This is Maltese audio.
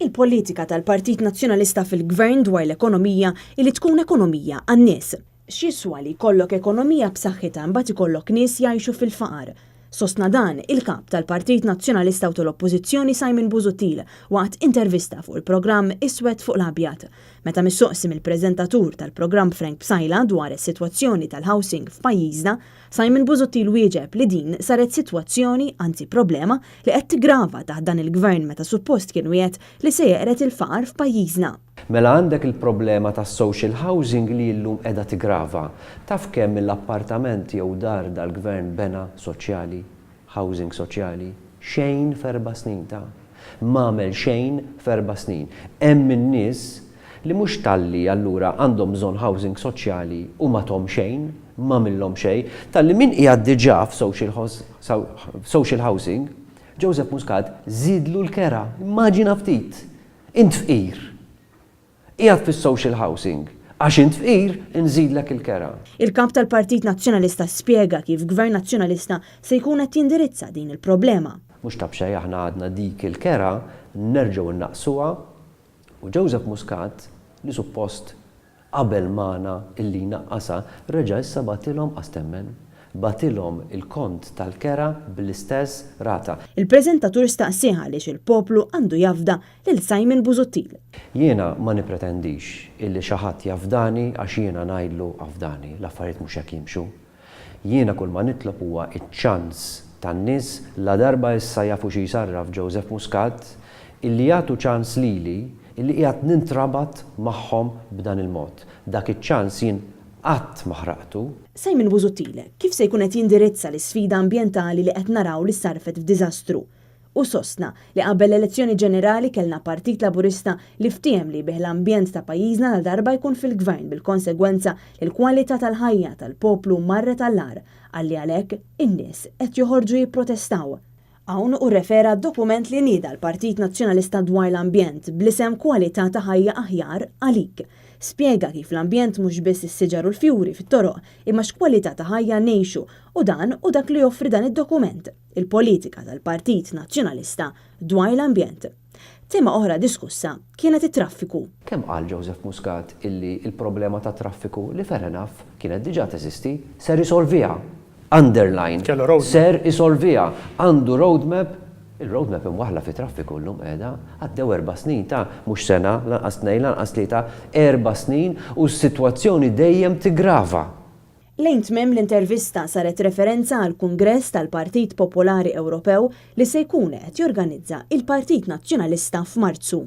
Il-politika tal-Partit Nazzjonalista fil-Gvern dwar l-ekonomija hi li tkun ekonomija għan-nies. X'jiswa li jkollok ekonomija b'saħħitha imbagħad ikollok nies jgħixu fil-faqar? Sostna dan il-Kap tal-Partit Nazzjonalista u tal-Oppożizzjoni Simon Busuttil waqt intervista fuq il-programm Iswed fuq l-Abjad. Meta mistoqsi mill-preżentatur tal-programm Frank Psaila dwar is-sitwazzjoni tal-housing f'pajjiżna, Simon Busuttil wieġeb li din saret sitwazzjoni, anzi problema, li qed tiggrava taħt dan il-Gvern meta suppost kien wiegħed li se jeqred il-faqar f'pajjiżna. Mela għandek il-problema tas-social housing li illum qiegħda tiggrava. Taf kemm il-appartament jew dar dal-Gvern bena soċjali, housing soċjali? Xejn f'erba' snin ta. M'għamel xejn f'erba' snin. Hemm in-nies li mhux talli allura għandhom bżonn housing soċjali u ma thom xejn, m'għamillhom xejn, talli min qiegħed diġà f'social housing, Joseph Muscat żiedlu l-kera. Immaġina ftit! Int fqir. Qiegħed fis-social housing. Għax int fqir, inżidlek il-kera. Il-Kap tal-Partit Nazzjonalista spjega kif Gvern Nazzjonalista se jkun qed jindirizza din il-problema. Mhux ta' b'xejn aħna għadna dik il-kera nerġgħu nnaqqsuha U Joseph Muscat, li suppost qabel magħna illi jnaqqasha, reġa' issa bagħtilhom, qas temmen, bagħtilhom il-kont tal-kera bl-istess rata. Il-preżentatur staqsieh għaliex il-poplu għandu jafda lil Simon Busuttil. Jiena ma nippretendix illi xi ħadd jafdani għax jiena ngħidlu afdani, l-affarijiet mhux hekk jimxu. Jiena kull ma nitlob huwa ċ-ċans tan-nies, ladarba issa jafu xi jsarraf Joseph Muscat, illi jagħtu ċans lili illi qiegħed nintrabat magħhom b'dan il-mod. Dak iċ-ċans jien qatt ma ħraqtu. Simon Busuttil, kif se jkun qed jindirizza l-isfida ambjentali li qed naraw li ssarrfet f'diżastru? Hu sostna li qabel l-elezzjoni ġenerali kellna Partit Laburista li ftiehem li jbigħ l-ambjent ta' pajjiżna ladarba jkun fil-Gvern bil-konsegwenza li l-kwalità tal-ħajja tal-poplu marret għall-agħar. Qal li għalhekk in-nies qed joħorġu jipprotestaw. Hawn hu rrefera għad-dokument li nieda l-Partit Nazzjonalista dwar l-ambjent bl-isem Kwalità ta' Ħajja Aħjar Għalik. Spjega kif l-ambjent mhux biss is-siġar u l-fjuri fit-toroq imma x'kwalità ta' ħajja ngħixu u dan hu dak li joffri dan id-dokument. il-politika tal-Partit Nazzjonalista dwar l-ambjent. Tema oħra diskussa kienet it-traffiku. Kemm qal Joseph Muscat illi l-problema tat-traffiku, li fair enough, kienet diġà teżisti, ser isolviha. Underline. Kellu roadmap. Ser isolviha. Għandu roadmap, il-roadmap imwaħħla fit-traffiku llum qiegħda. Għaddew erba' snin ta', mhux sena, lanqas tnejn, lanqas tlieta, erba' snin u s-sitwazzjoni dejjem tiggrava. Lejn tmiem l-intervista saret referenza għall-Kungress tal-Partit Popolari Ewropew li se jkun qed jorganizza il-Partit Nazzjonalista f'Marzu.